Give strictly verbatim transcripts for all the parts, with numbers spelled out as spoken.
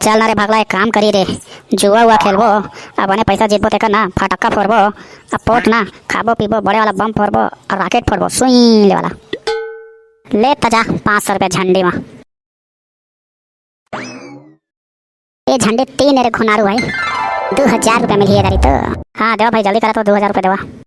चल ना रे भगला, एक काम करी रे, जुआ उआ खेलबो, अब बने पैसा जीतबो तेकर ना फटक्का फोड़बो, अब पोट ना खाबो पीबो, बड़े वाला बम फोड़बो, अब राकेट फोड़बो, सुई ले वाला। ले त जा पाँच सौ रुपया झंडी मा। ए झंडी तीन रे घुनारू भाई, दू हजार रुपया मिलही ए दारी तो। हाँ देवा भाई, जल्दी करा तो दू हजार रुपया देवा।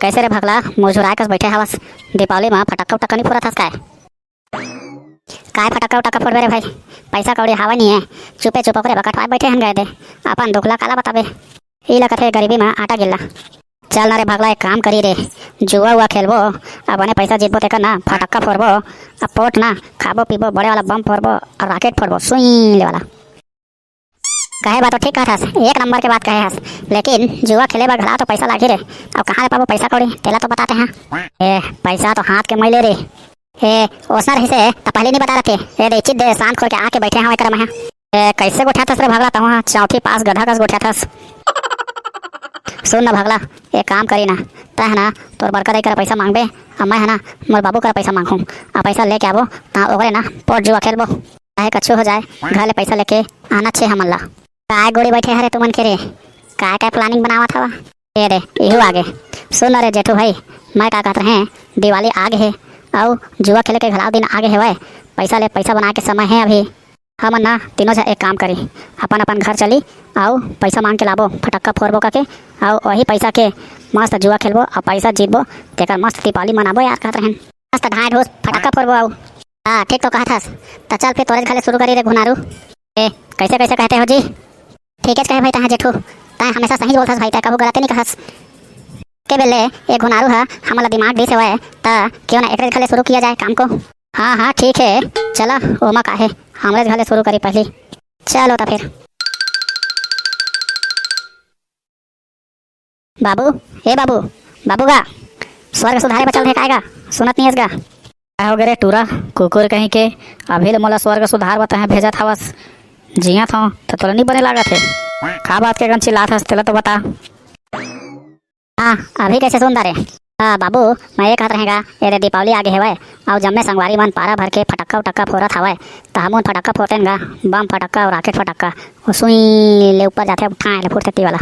कैसे रे भगला, मुझुराए कस बैठे हवस? दीपावली मा फटक्का उटक्का नहीं फोड़त हस काय? काय फटक्का उटक्का फोड़बे रे भाई? पैसा कौड़ी हावय नहीं है, चुपे चुप ओकरे बकटवाए बैठे हन गए दे। अपन दुख ला काला बताबे? ई ला कथे गरीबी मा आटा गिल्ला। चल ना रे भगला, एक काम करी रे, जुआ उआ खेलबो, अब बने पैसा जीतबो तेकर ना फटक्का फोड़बो, अब पोट ना खाबो पीबो, बड़े वाला बम फोड़बो, अब राकेट फोड़बो, सुई ले वाला। कहे बात तो ठीक कहत हस, एक नंबर के बात कहे हस, लेकिन जुआ खेले बर घला तो पैसा लागही रे। अब कहाँ ले पाबो पैसा कौड़ी, तेला तो बता तेहा। ए, पैसा तो हाथ के मइले रे। ए, ओसना रहिसे त पहले नहीं बता रहते। ए दे, चित दे, शांत खोल के आके बैठे हवं एकरा में। ए, कैसे गोठियाथस रे भगला, तहूँ हा चौथी पास गधा कस गोठियाथस। सुन ना भगला, एक काम करी ना, तै है ना तोर बड़का दाई करा पैसा मांगबे, अब मैं है ना मोर बाबू करा पैसा मांगहूँ, आ पैसा लेके आबो, ता ओकरे ना पोट जुआ खेलबो। चाहे कछु हो जाए, घर ले पैसा लेके आना छे हमन ला। काय गोड़ी बैठे हरे तुमन के रे? काय काय प्लानिंग बनावत हवा? ए रे, इहू आगे। सुन रे जेठू भाई, मैं का कहत रहें, दिवाली आगे हे, अउ जुआ खेले के घलाव दिन आगे हेवय। पैसा ले पैसा बनाए के समय हे अभी। हमन ना तीनों झन एक काम करी, अपन अपन घर चली, अउ पैसा मांग के लाबो, फटक्का फोड़बो कके, अउ वही पैसा के मस्त जुआ खेलबो, अउ पैसा जीतबो, तेकर मस्त दीपावली मनाबो यार, कहत रहेन। मस्त ढाई ढूस फटक्का फोड़बो अउ। हाँ, ठीक तो कहत हस। त चल फिर तोरेच घले शुरू करी रे घुनारू। ए, कैसे कैसे कहते हो जी? ठीकेच कहे भाई तैं जेठू, तैं हमेशा सही बोलथस भाई, तैं कभू गलते नहीं कहस। के बेले ए घुनारू ह हमन ला दिमाग दिस हवय, त क्यों ना एकरे घले शुरू किया जाए काम को। हाँ, हाँ, ठीक है, चला, ओमा का है, हमरे घले शुरू करी पहली। चलो त फिर। बाबू, ए बाबू, बाबू गा, स्वर्ग सुधारे बचल हे काय गा? सुनत नहीं हस गा? का हो गे रे टूरा, कुकुर कहीं के, अभी ले मोला स्वर्ग सुधार बताए भेजत हवस। जियत हव, त तोला नहीं बने लागत हे। का बात के गन चिल्लात हस, तेला तो बता। हाँ, अभी कैसे सुन डारे? हाँ, बाबू, मैं ये कहत रहें गा, ए दे दीपावली आगे हेवय, अउ जम्मे संगवारी मन पारा भर के फटक्का उटक्का फोरत हवय, त हमन फटक्का फोरतेन गा, बम फटक्का अउ राकेट फटक्का, ओ सुई ले ऊपर जाथे, ठाए ले फुरथे ती वाला।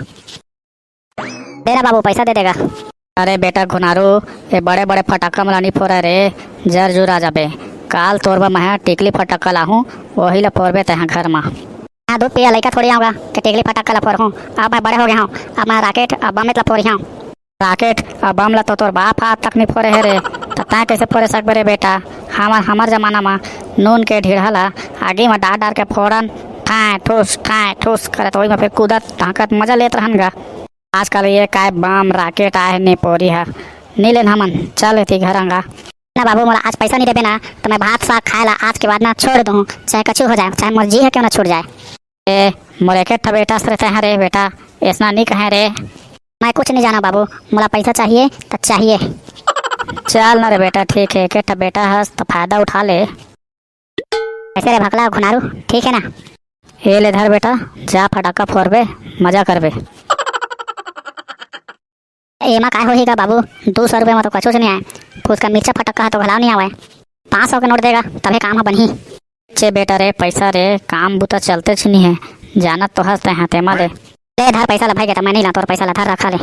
दे ना बाबू, पैसा दे दे गा। अरे बेटा घुनारू, ए बड़े बड़े फटक्का मन ला नी फोरय रे, जर जुरा जाबे। काल तोर बर मैं टिकली फटक्का लाहूं, ओही ला फोरबे तैं घर मा। हाँ, दूध पिया लइका थोड़ी आऊंगा कि टिकली फटक्का ला फोरहूं। अब मैं बड़े हो गया हूँ, अब मैं राकेट अउ बम ला फोरिहूं। राकेट अउ बम ला तो तोर बाप आज तक नहीं फोरे हे रे, त तैं कैसे फोरे सकबे रे बेटा? हमर, हमर जमाना मा नून के ढीढ़ा ला आगी मा डार डार के फोड़न, ठाए ठूस, ठाए ठूस करत, ओही मा फिर कूदत, ढांकत मजा लेत रहन गा। आजकल ये काय बम राकेट आए हे, नहीं फोरी हा, नहीं लेन हमन, चल एती घर अंगा। ना बाबू, मोला आज पैसा नहीं देबे ना, त मैं भात साग खाए ला आज के बाद ना छोड़ दूँ, चाहे कछु हो जाए, चाहे मोर जी ह क्यों ना छूट जाए। ए, मोर एक ठा बेटा हस रे तैं हा रे बेटा, ऐसना नहीं कहे रे। मैं कुछ नहीं जाना बाबू, मोला पैसा चाहिए त चाहिए। चल ना रे बेटा, ठीक है, एक ठा बेटा हस त फायदा उठा ले। कैसे रे भकला घुनारू, ठीक है ना? ए ले धर बेटा, जा फटाका फोरबे, मजा करबे। एमा काय होही गा बाबू, दू सौ रुपया म तो कछुच नइ आय, फुसका मिर्चा फटक्का ह तो घलाव नइ आवय। पाँच सौ के नोट देगा, तभे काम ह बनही। चे बेटा रे, पैसा रे, काम बुता चलतेच नइ हे, जानत तो हस तैं ह तेमा ले। ले धर पैसा ला भाई, गे त मैं नइ ला तोर पैसा ला, धर रखा ले।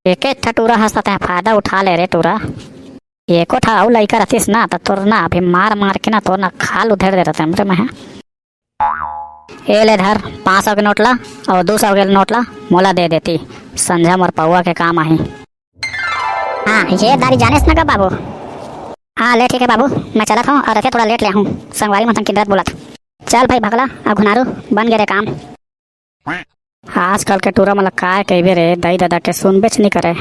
एके ठा टूरा हस त तैं फायदा उठा ले रे टूरा। एको ठा अउ लइका रहतिस ना त तोर ना अभी मार मार के ना तोर ना खाल उधेड़ दे रहते हमरे में। ए ले धर, पाँच सौ के नोट ला अउ दू सौ के नोट ला मोला दे देती, संझा मोर पौवा के काम आही। हाँ, ये दारी जानेस ना का बाबू? हाँ, ले ठीक है बाबू, मैं चलत हूँ अउ रथे थोड़ा लेट ले आहूँ, संगवारी मन संग किंदरत बोलत। चल भाई भकला अउ घुनारू, बन गे रे काम। आजकल के टूरा मन ला काय कहिबे रे, दाई ददा के सुनबेच नइ करे।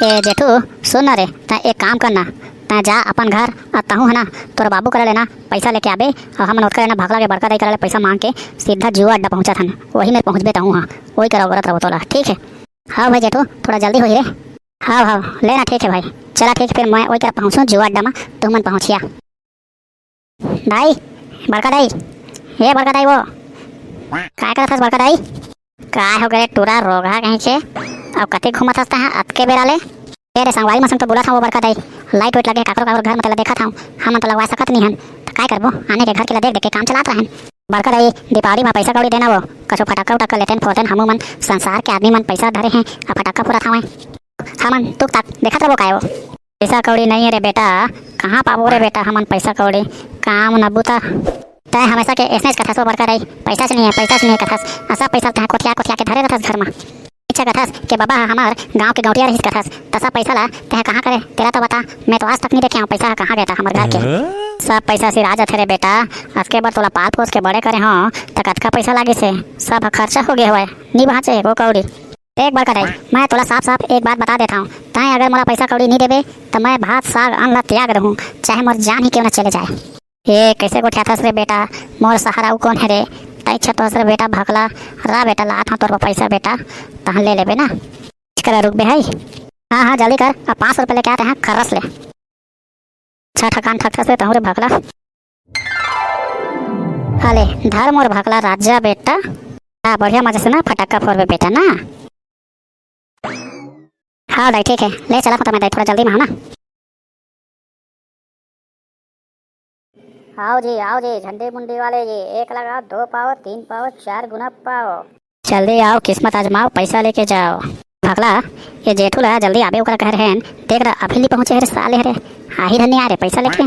ए जेठू, सुन ना रे, तैं एक काम कर ना, तैं जा अपन घर, अउ तहूँ ह ना, तोर बाबू करा ले ना पैसा लेके आबे, अउ हमन ओतका ले ना भकला के बड़का दाई करा ले पैसा मांग के सीधा जुआ अड्डा पहुंचत हन, वही में पहुंचबे तहूँ ह, वही करा ओगरत रहो तोला, ठीक है? हाँ भाई जेठू, थोड़ा जल्दी होही रे। हाँ, हाँ, ले ना, ठीक है भाई, चला ठीक है, फिर मैं वही करा पहुंचूँ जुआ अड्डा में, तुमन पहुंचिया। दाई, बड़का दाई, ए बड़का दाई वो, काय करत हस बड़का दाई? काय हो गे टूरा रोगहा कहीं के? अउ कति घूमत हस तहाँ अतके बेरा ले? ए रे संगवारी मन संग तो बोलत हंव वो बड़का दाई, लाइट वाइट लगे हे काकरो काकरो घर म तेला देखत हंव, हमन तो लगवा सकत नी हन, त काय करबो, आने के घर के ला देख देख के काम चलात रहन। बड़का दाई, दीपावली म पइसा कौड़ी देना वो, कछु फटाका उटाका लेतेन फोड़तेन, हमू मन संसार के आदमी मन पइसा धरे हें, अउ फटाका फोड़त हवंय। हमन तुक ताक देखत रबो काय वो? पइसा कौड़ी नइ हे रे बेटा, कहाँ पाबो रे बेटा हमन पइसा कौड़ी? काम न बूता। तैं हमेशा के अइसनेच कथस वो बड़का दाई, पइसाच नइ हे, पइसाच नइ हे कथस। अ सब पइसा तैं कोठिया कोठिया के धरे रथस घर म। अच्छा कथस के बबा ह हमर गांव के गौंटिया रहिस कथस, त सब पइसा ला तैं कहाँ करे? तेला तो बता, मैं तो आज तक नइ देखे हंव पइसा ह कहाँ गे त हमर घर के। सब पइसा सिरा जथे रे बेटा, असके बर तोला पाल पोस के बड़े करे हंव, त कतका पइसा लागिस हे? सब ह खर्चा हो गे हवय, नइ बांचे वो कौड़ी। देख बड़का दाई, मैं तोला साफ-साफ एक बात बता देत हंव, तैं अगर मोला पइसा कौड़ी नी देबे, त मैं भात, साग, अन्न ला त्याग दूहूं, चाहे मोर जान ही क्यों न चले जाए। ए, कइसे गोठियाथस रे बेटा, मोर सहारा अउ कोन हे रे? तैं छतोस रे बेटा भकला, रा बेटा, लात हंव तोर बर पइसा बेटा, तहन ले लेबे ना। करा रुक बे हई। हां, हां, जल्दी कर, अब पांच सौ रुपया लेके आते हैं, खर्रस ले। अच्छा ठकान ठकठस रे तहूं रे भकला। अले, धर मोर भकला राजा बेटा। हां, बढ़िया मजा से ना फटाका फोड़बे बेटा ना। हां दाई, ठीक हे, ले चलत हंव त मैं दाई, थोड़ा जल्दी में हंव ना। आओ जी, आओ जी, झंडी मुंडी वाले जी, एक लगाओ, दो पाओ, तीन पाओ, चार गुना पाओ। जल्दी आओ, किस्मत आजमाओ, पइसा लेके जाओ। भकला, ये जेठू ला जल्दी आबे ओकरा कहे रहेन, देख रा, अभी नइ पहुंचे हे रे साले हरे, आही धन नइ आय रे पइसा लेके।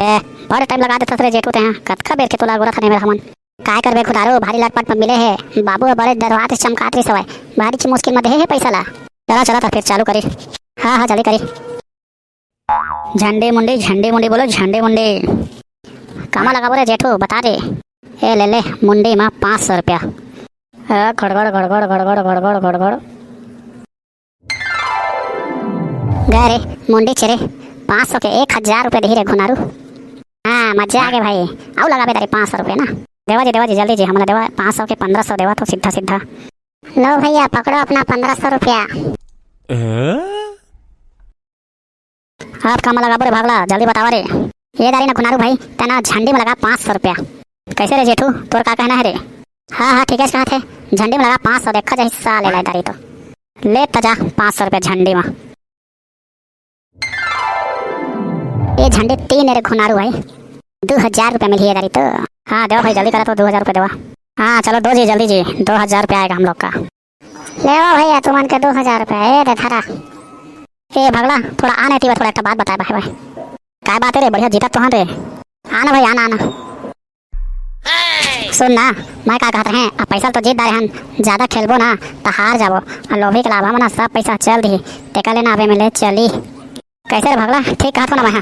ए, बड़ टाइम लगा देथस रे जेठू तेहा, कतका बेर के तोला अगोरत हन एमेर हमन। काय करबे खुदारू, भारी लटपट म मिले हे, बाबू ह बड़े दरवात से चमकात रिहिस हवय, भारी ची मुश्किल म देहे हे पइसा ला। चला, चला त फेर चालू करी। हां, हां, जल्दी करी। झंडी मुंडी, झंडी मुंडी बोलो, झंडी मुंडी। कामा लगाबो रे जेठू, बता दे। ए ले ले, मुंडी मा पाँच सौ रुपया। ए, घड़घड़, घड़घड़, घड़घड़, घड़घड़, घड़घड़। गए रे, मुंडी छेरे, पाँच सौ के एक हजार रुपया देही रे घुनारू। हाँ, मजा आ गए भाई। आऊ लगाबे तारी पाँच सौ रुपया ना। देवा जी, देवा जी, जल्दी जी, हमला देवा पाँच सौ के पन्द्रह सौ देवा तो सीधा सीधा। लो भैया, पकड़ो अपना पन्द्रह सौ रुपया। ए? अब कामा लगाबो रे भागला, जल्दी बतावा रे। ये दारी ना घुनारू भाई, तेना झंडी में लगा पाँच सौ रुपया। कैसे रे जेठू, तोर का कहना है रे? हाँ, हाँ, ठीक है, कहा थे, झंडी में लगा पाँच सौ, देखा जाही साले ला दारी तो। ले त जा पाँच सौ रुपया झंडी में। ये झंडी तीन रे घुनारू भाई, दो हजार रुपया मिली है दारी तो। हाँ, देवा भाई, जल्दी करा तो दो हजार रुपया देवा। हाँ, चलो दो जी, जल्दी जी, दो हजार रुपया आएगा हम लोग का। लेवा भैया, तुमन के दो हजार रुपया, ए दे धरा। ए भगला, थोड़ा आने तीवा, थोड़ा एक बात बताए भाई, भाई। काय बात है रे, बढ़िया जीतत तो हन रे। आना भाई, आना, आना। सुन ना, मैं का कहत रहे, अब पैसा तो जीत डारे हन, ज्यादा खेलबो ना, त हार जाबो। आ लोभी के लाभा मन सब पैसा चल दिही, तेकर ले ना अबे मिले चली। कैसे रे भगला, ठीक कहत हो ना मैं?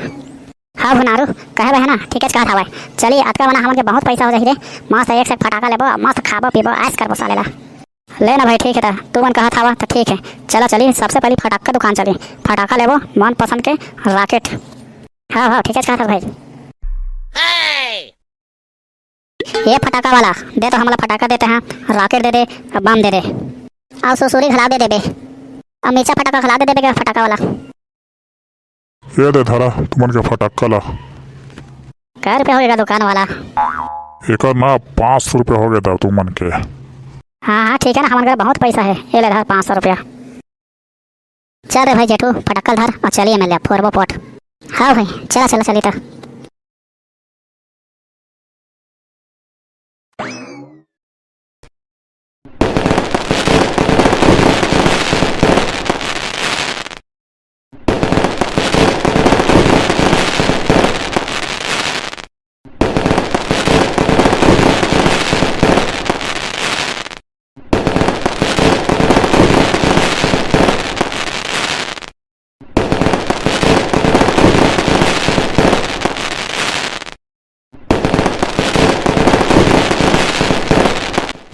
हाँ भुनारू, कहे बहे ना, ठीकेच कहत हवय। चली, अतका बना हमन के बहुत पैसा हो जाही रे। मस्त एक से एक फटाका लेबो, मस्त खाबो पीबो, ऐश करबो साले ला। ले ना भाई, ठीक है त, तू मन कहत हवा त ठीक है। चला चली, सबसे पहली फटाका दुकान चली, फटाका लेबो, मन पसंद के रॉकेट। हाँ, हाँ, ठीकेच कहत हस भाई। ये फटाका वाला, दे तो हमला फटाका देते हैं, रॉकेट दे दे, बम दे दे। अउ सुरसुरी घला दे देबे। अउ मिर्चा फटाका घला दे देबे के फटाका वाला। ये दे धरा, तुमन के फटाका ला। कै रुपया हो गया दुकान वाला? एकर ना पाँच सौ रुपया हो गया था तुमन के। हाँ, हाँ, ठीक है ना, हमन घर बहुत पैसा है। ये ले धर पाँच सौ रुपया। चल रे भाई जेठू, फटक्कल धर अउ चलिए मिल जा, फोरबो पोट। हाँ भाई, चला, चला, चली तो।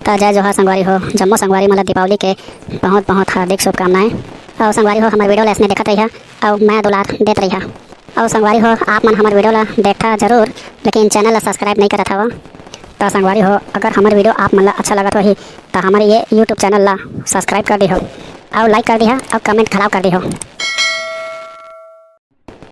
त जय जोहार संगवारी हो, जम्मो संगवारी मन ल दीपावली के बहुत बहुत हार्दिक शुभकामनाएं। अउ संगवारी हो, हमर video ल ऐसने देखत रहिहा, अउ मया दुलार देत रहिहा। अउ संगवारी हो, आप मन हमर video ल देखथा जरूर, लेकिन channel ल subscribe नइ करत हव। त संगवारी हो, अगर हमर video आप मन ल अच्छा लगत होही, त हमर ये YouTube channel ल subscribe कर दिहो, अउ like कर दिहा, अउ comment घलाव कर दिहो।